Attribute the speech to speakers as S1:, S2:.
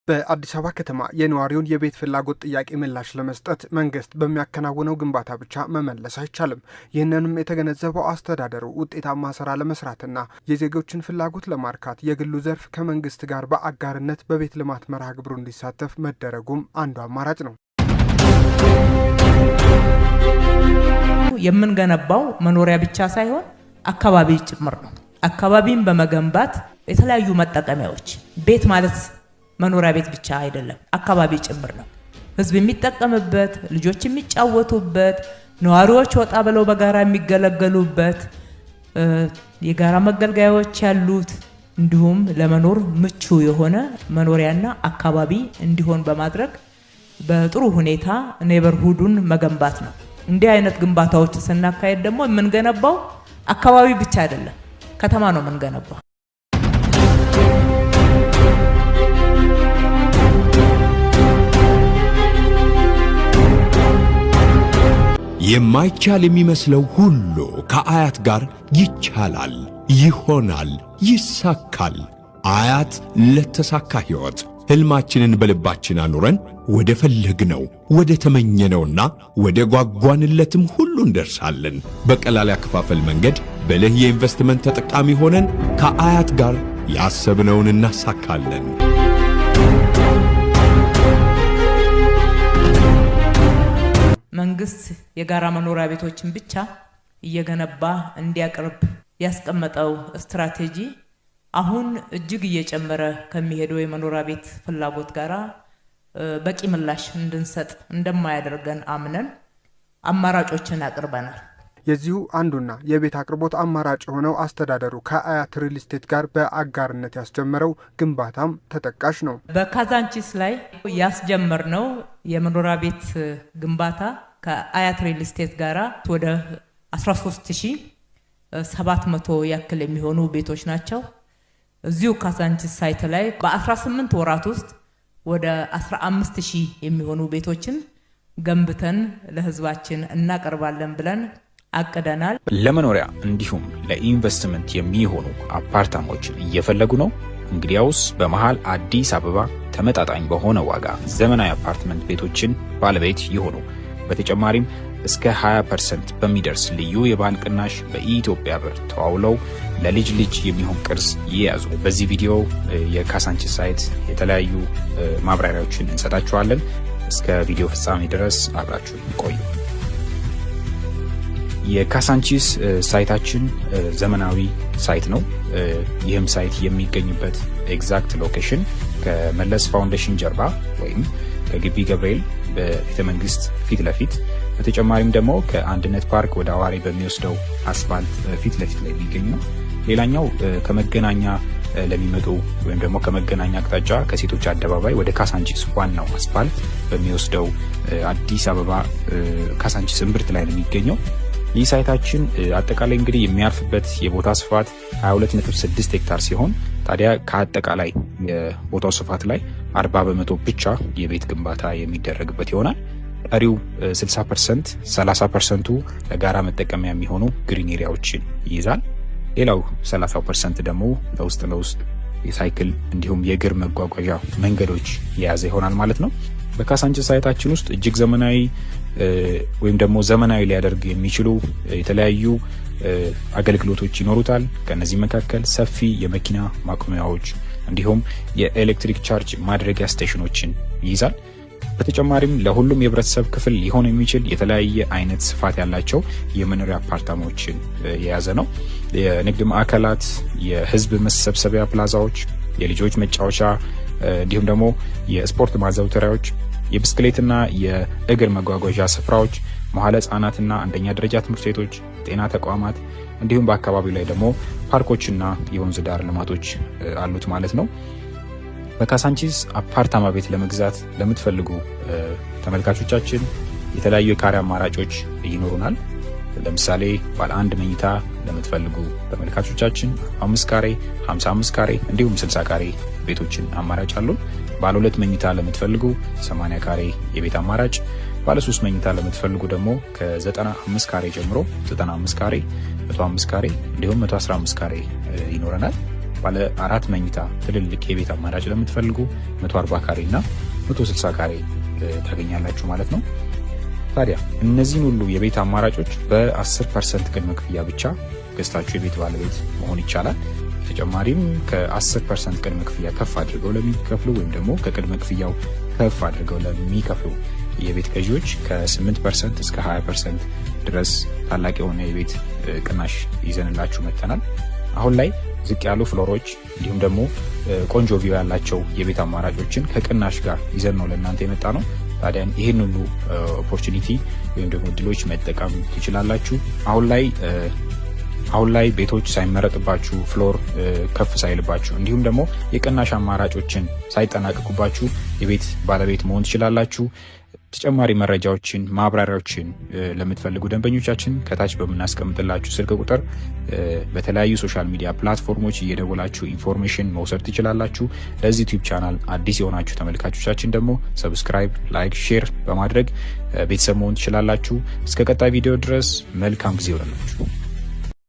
S1: በአዲስ አበባ ከተማ የነዋሪውን የቤት ፍላጎት ጥያቄ ምላሽ ለመስጠት መንግስት በሚያከናውነው ግንባታ ብቻ መመለስ አይቻልም። ይህንንም የተገነዘበው አስተዳደሩ ውጤታማ ስራ ለመስራትና የዜጎችን ፍላጎት ለማርካት የግሉ ዘርፍ ከመንግስት ጋር በአጋርነት በቤት ልማት መርሃ ግብሩ እንዲሳተፍ መደረጉም አንዱ አማራጭ ነው።
S2: የምንገነባው መኖሪያ ብቻ ሳይሆን አካባቢ ጭምር ነው። አካባቢን በመገንባት የተለያዩ መጠቀሚያዎች፣ ቤት ማለት መኖሪያ ቤት ብቻ አይደለም፣ አካባቢ ጭምር ነው። ህዝብ የሚጠቀምበት፣ ልጆች የሚጫወቱበት፣ ነዋሪዎች ወጣ ብለው በጋራ የሚገለገሉበት፣ የጋራ መገልገያዎች ያሉት፣ እንዲሁም ለመኖር ምቹ የሆነ መኖሪያና አካባቢ እንዲሆን በማድረግ በጥሩ ሁኔታ neighborhood ኡን መገንባት ነው። እንዲህ አይነት ግንባታዎች ስናካሄድ ደግሞ የምንገነባው አካባቢ ብቻ አይደለም፣ ከተማ ነው የምንገነባው።
S3: የማይቻል የሚመስለው ሁሉ ከአያት ጋር ይቻላል፣ ይሆናል፣ ይሳካል። አያት ለተሳካ ሕይወት ሕልማችንን በልባችን አኑረን ወደ ፈለግነው፣ ወደ ተመኘነውና ወደ ጓጓንለትም ሁሉ እንደርሳለን። በቀላል ያከፋፈል መንገድ ብልህ የኢንቨስትመንት ተጠቃሚ ሆነን ከአያት ጋር ያሰብነውን እናሳካለን።
S2: መንግስት የጋራ መኖሪያ ቤቶችን ብቻ እየገነባ እንዲያቀርብ ያስቀመጠው ስትራቴጂ አሁን እጅግ እየጨመረ ከሚሄደው የመኖሪያ ቤት ፍላጎት ጋራ በቂ ምላሽ እንድንሰጥ እንደማያደርገን አምነን አማራጮችን አቅርበናል።
S1: የዚሁ አንዱና የቤት አቅርቦት አማራጭ የሆነው አስተዳደሩ ከአያት ሪል ስቴት ጋር በአጋርነት ያስጀመረው ግንባታም ተጠቃሽ ነው።
S2: በካዛንቺስ ላይ ያስጀመርነው የመኖሪያ ቤት ግንባታ ከአያት ሪል ስቴት ጋራ ወደ 13,700 ያክል የሚሆኑ ቤቶች ናቸው። እዚሁ ካዛንቺስ site ላይ በ18 ወራት ውስጥ ወደ 15,000 የሚሆኑ ቤቶችን ገንብተን ለህዝባችን እናቀርባለን ብለን አቅደናል።
S4: ለመኖሪያ እንዲሁም ለኢንቨስትመንት የሚሆኑ አፓርታማዎችን እየፈለጉ ነው? እንግዲያውስ በመሃል አዲስ አበባ ተመጣጣኝ በሆነ ዋጋ ዘመናዊ አፓርትመንት ቤቶችን ባለቤት ይሁኑ። በተጨማሪም እስከ 20% በሚደርስ ልዩ የበዓል ቅናሽ በኢትዮጵያ ብር ተዋውለው ለልጅ ልጅ የሚሆን ቅርስ ይያዙ። በዚህ ቪዲዮ የካሳንቺስ site የተለያዩ ማብራሪያዎችን እንሰጣችኋለን። እስከ ቪዲዮ ፍጻሜ ድረስ አብራችሁ ቆዩ። የካሳንቺስ site ኣችን ዘመናዊ site ነው። ይህም site የሚገኝበት exact location ከመለስ ፋውንዴሽን ጀርባ ወይም ከግቢ ገብርኤል በቤተ መንግስት ፊት ለፊት፣ በተጨማሪም ደግሞ ከአንድነት ፓርክ ወደ አዋሬ በሚወስደው አስፋልት ፊት ለፊት ላይ የሚገኝ ነው። ሌላኛው ከመገናኛ ለሚመጡ ወይም ደግሞ ከመገናኛ አቅጣጫ ከሴቶች አደባባይ ወደ ካሳንቺስ ዋናው አስፋልት በሚወስደው አዲስ አበባ ካሳንቺስ እምብርት ላይ ነው የሚገኘው። ይህ site ኣችን አጠቃላይ እንግዲህ የሚያርፍበት የቦታ ስፋት 22.6 ሄክታር ሲሆን፣ ታዲያ ከአጠቃላይ የቦታው ስፋት ላይ 40% ብቻ የቤት ግንባታ የሚደረግበት ይሆናል። ቀሪው 60%፣ 30%ቱ ለጋራ መጠቀሚያ የሚሆኑ green area ዎችን ይይዛል። ሌላው 30% ደግሞ ለውስጥ ለውስጥ የሳይክል እንዲሁም የእግር መጓጓዣ መንገዶች የያዘ ይሆናል ማለት ነው። በካሳንቺስ site ኣችን ውስጥ እጅግ ዘመናዊ ወይም ደግሞ ዘመናዊ ሊያደርግ የሚችሉ የተለያዩ አገልግሎቶች ይኖሩታል። ከነዚህ መካከል ሰፊ የመኪና ማቆሚያዎች እንዲሁም የኤሌክትሪክ ቻርጅ ማድረጊያ station ኦችን ይይዛል። በተጨማሪም ለሁሉም የህብረተሰብ ክፍል ሊሆን የሚችል የተለያየ አይነት ስፋት ያላቸው የመኖሪያ አፓርታማዎችን የያዘ ነው። የንግድ ማዕከላት፣ የህዝብ መሰብሰቢያ ፕላዛዎች፣ የልጆች መጫወቻ እንዲሁም ደግሞ የስፖርት ማዘውተሪያዎች፣ የብስክሌትና የእግር መጓጓዣ ስፍራዎች፣ መዋለ ህጻናትና አንደኛ ደረጃ ትምህርት ቤቶች፣ ጤና ተቋማት እንዲሁም በአካባቢው ላይ ደግሞ ፓርኮችና የወንዝ ዳር ልማቶች አሉት ማለት ነው። በካሳንቺስ አፓርታማ ቤት ለመግዛት ለምትፈልጉ ተመልካቾቻችን የተለያዩ የካሬ አማራጮች ይኖሩናል። ለምሳሌ ባለ አንድ መኝታ ለምትፈልጉ ተመልካቾቻችን 5 ካሬ፣ 55 ካሬ እንዲሁም 60 ካሬ ቤቶችን አማራጭ አሉን። ባለ ሁለት መኝታ ለምትፈልጉ 80 ካሬ የቤት አማራጭ፣ ባለ ሶስት መኝታ ለምትፈልጉ ደግሞ ከ95 ካሬ ጀምሮ 95 ካሬ፣ 105 ካሬ እንዲሁም 115 ካሬ ይኖረናል። ባለ 4 መኝታ ትልልቅ የቤት አማራጭ ለምትፈልጉ 140 ካሬ እና 160 ካሬ ታገኛላችሁ ማለት ነው። ታዲያ እነዚህን ሁሉ የቤት አማራጮች በ10% ቅድመ ክፍያ ብቻ ገዝታችሁ የቤት ባለቤት መሆን ይቻላል። ተጨማሪም ከ10% ቅድመ ክፍያ ከፍ አድርገው ለሚከፍሉ ወይም ደግሞ ከቅድመ ክፍያው ከፍ አድርገው ለሚከፍሉ የቤት ገዢዎች ከ8% እስከ 20% ድረስ ታላቅ የሆነ የቤት ቅናሽ ይዘንላችሁ መጥተናል። አሁን ላይ ዝቅ ያሉ floor ኦች እንዲሁም ደግሞ ቆንጆ view ያላቸው የቤት አማራጮችን ከቅናሽ ጋር ይዘን ነው ለእናንተ የመጣነው። ታዲያ ይህን ሁሉ opportunity ወይም ደግሞ እድሎች መጠቀም ትችላላችሁ። አሁን ላይ ቤቶች ሳይመረጥባችሁ፣ floor ከፍ ሳይልባችሁ፣ እንዲሁም ደግሞ የቅናሽ አማራጮችን ሳይጠናቀቁባችሁ የቤት ባለቤት መሆን ትችላላችሁ። ተጨማሪ መረጃዎችን፣ ማብራሪያዎችን ለምትፈልጉ ደንበኞቻችን ከታች በምናስቀምጥላችሁ ስልክ ቁጥር በተለያዩ social media platform ኦች እየደወላችሁ information መውሰድ ትችላላችሁ። ለዚህ YouTube channel አዲስ የሆናችሁ ተመልካቾቻችን ደግሞ subscribe፣ like፣ share በማድረግ ቤተሰብ መሆን ትችላላችሁ። እስከ ቀጣይ ቪዲዮ ድረስ መልካም ጊዜ ይሆንላችሁ።